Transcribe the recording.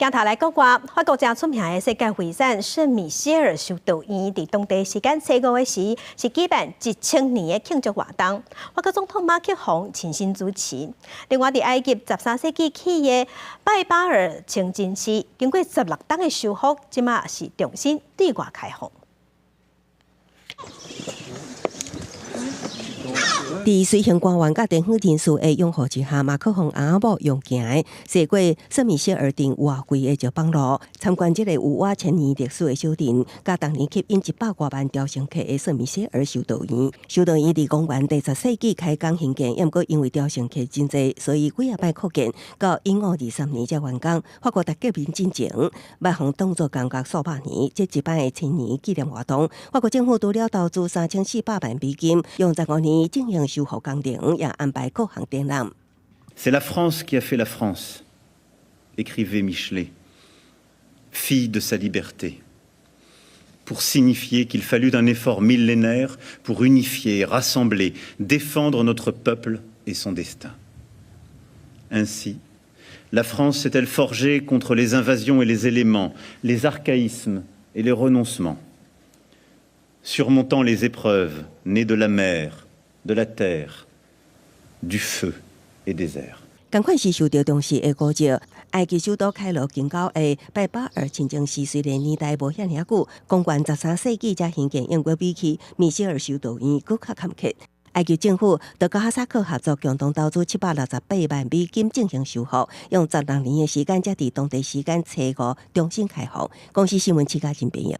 鏡頭來國外，法國誠出名的世界遺產聖米歇爾修道院，佇當地時間初五的時，是舉辦1000年的慶祝活動。法國總統馬克宏親身主持。另外，佇埃及13世紀起的拜巴爾清真寺，經過16冬的修復，這馬是重新對外開放。佇隨行官員佮地方人士的擁護之下，馬克宏翁仔某用行的，踅過聖米歇爾鎮活規的石板路，參觀這個有倚千年歷史的小鎮，佮當年吸引100外萬朝聖客的聖米歇爾修道院。修道院佇公元第十世紀開工興建，毋過因為朝聖客真濟，所以幾仔擺擴建，到1523年才完工。法國大革命進前，捌予當做監獄數百年。這一擺的千年紀念活動，法國政府除了投資3400萬美金，用15年進行修復工程，也安排各項展覽。 C'est la France qui a fait la France, écrivait Michelet, fille de sa liberté, pour signifier qu'il fallut un effort millénaire pour unifier, rassembler, défendre notre peuple et son destin. Ainsi, la France s'est-elle forgée contre les invasions et les éléments, les archaïsmes et les renoncements, surmontant les épreuves nées de la mer, de la terre, du feu et des airs. 仝款是受著重視的古蹟，埃及首都開羅近郊的拜巴爾清真寺雖然年代無遐爾久，公元13世紀才興建，毋過比起米歇爾修道院閣較坎坷。埃及政府就佮哈薩克合作，共同投資768萬美金進行修復，用16年的時間，才佇當地時間初五重新開放。公視新聞，徐家仁編譯。